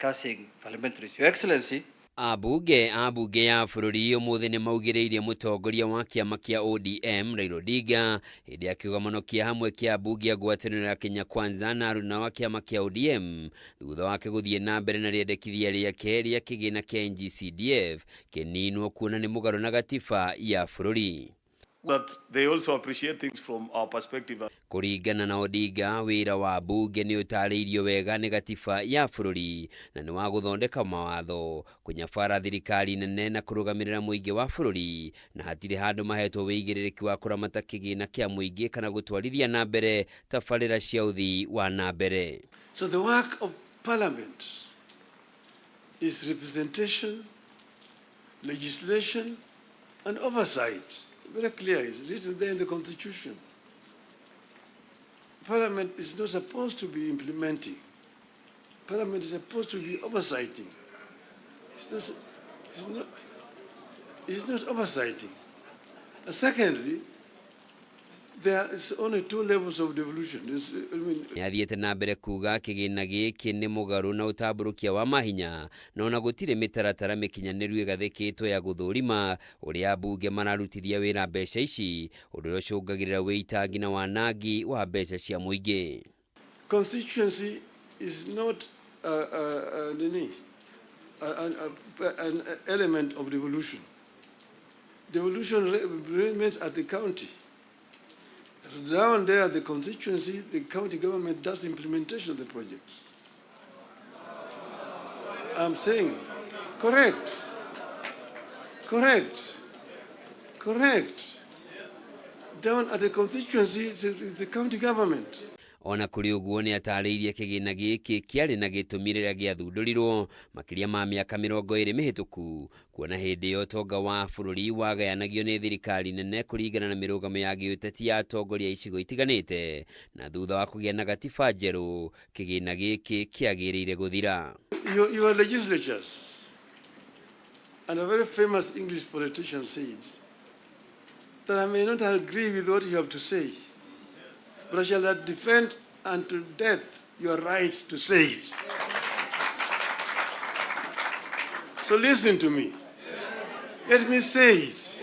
Discussing parliamentaries. Your Excellency, Ambunge a mbunge ya bũrũri ũmũthĩ nĩ maugĩrĩirie mũtongoria wa kĩama kĩa ODM Raila Odinga hĩndĩ ya kĩgomano kĩa hamwe kĩa ambunge a ngwatanĩro ya Kenya Kwanza na aruna wa kĩama kĩa ODM thutha wake gũthiĩ na mbere na rĩendekithia rĩake rĩa kĩgĩna kĩa NGCDF kĩninwo kuona nĩ mũgarũ na gatiba ya bũrũri. That they also appreciate things from our perspective. Kũringana na Odinga, wĩra wa mbunge nĩ ũtarĩirio wega nĩ gatiba ya bũrũri na nĩ wa gũthondeka mawatho, kũnyabara thirikari nene na kũrũgamĩrĩra mũingĩ wa bũrũri, na hatirĩ handũ mahetwo wĩigĩrĩrĩki wa kũramata kĩgĩna kĩa mũingĩ kana gũtwarithia na mbere tabarĩra cia ũthii wa na mbere. So the work of parliament is representation, legislation, and oversight. Very clear, it's written there in the constitution. Parliament is not supposed to be implementing. Parliament is supposed to be oversighting. It's not oversighting. And secondly, there is only two levels of devolution. There's, I mean, Nĩ athiĩte na mbere kuga kĩgĩna gĩkĩ nĩ mũgarũ na ũtambũrũkia wa mahinya, na ona gũtirĩ mĩtaratara mĩkinyanĩru ĩgathĩkĩtwo ya gũthũrima ũrĩa ambunge mararutithia wĩra mbeca ici, ũndũ ũrĩa ũcũngagĩrĩra wĩitangi na wanangi wa mbeca cia mũingĩ. Constituency is not nini, an element of devolution. Devolution remains at the county. Down there, the constituency, the county government does implementation of the projects. I'm saying, correct, correct, correct. Down at the constituency, it's the county government. Ona kũrĩ ũguo, nĩ atarĩirie kĩgĩna gĩkĩ kĩarĩ na gĩtũmi rĩrĩa gĩathundũrirwo makĩria ma mĩaka 20 mĩhĩtũku, kuona hĩndĩ ĩyo ũtonga wa bũrũri wagayanagio nĩ thirikari nene kũringana na mĩrũgamo ya gĩũteti ya atongoria a icigo itiganĩte, na thutha wa kũgĩa na gatiba njerũ kĩgĩna gĩkĩ kĩagĩrĩire gũthira. Your legislatures, and a very famous English politician said that I may not agree with what you have to say, but I shall defend unto death your right to say it. So listen to me. Let me say it.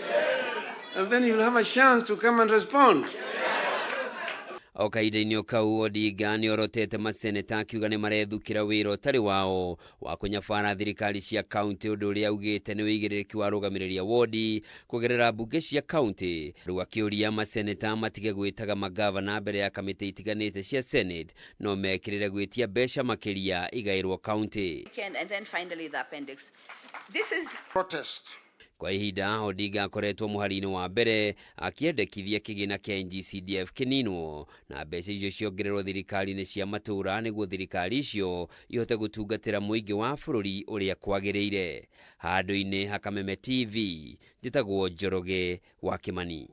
And then you'll have a chance to come and respond. O kahinda-inĩ o kau, Odinga nĩ orotete maseneta akiuga nĩ marethukĩra wĩra ũtarĩ wao wa kũnyabara thirikari cia kaunti, ũndũ ũrĩa augĩte nĩ wĩigĩrĩrĩki wa rũgamĩrĩria wodi kũgerera mbunge cia kaunti. Rĩu akĩũria maseneta matige gwĩtaga magavana mbere ya kamĩtĩ itiganĩte cia Senate, no mekĩrĩre gwĩtia mbeca makĩria igaĩrwo kaunti. And then finally the appendix. This is Protest. Kwa ihinda Odinga akoretwo mũhari-inĩ wa mbere akĩendekithia kĩgĩna kĩa NGCDF kĩninwo na mbeca icio ciongererwo thirikari-inĩ cia matũũra nĩguo thirikari icio ihote gũtungatĩra mũingĩ wa bũrũri ũrĩa kwagĩrĩire. Handũ-inĩ ha Kameme TV, njĩtagwo Njoroge wa Kĩmani.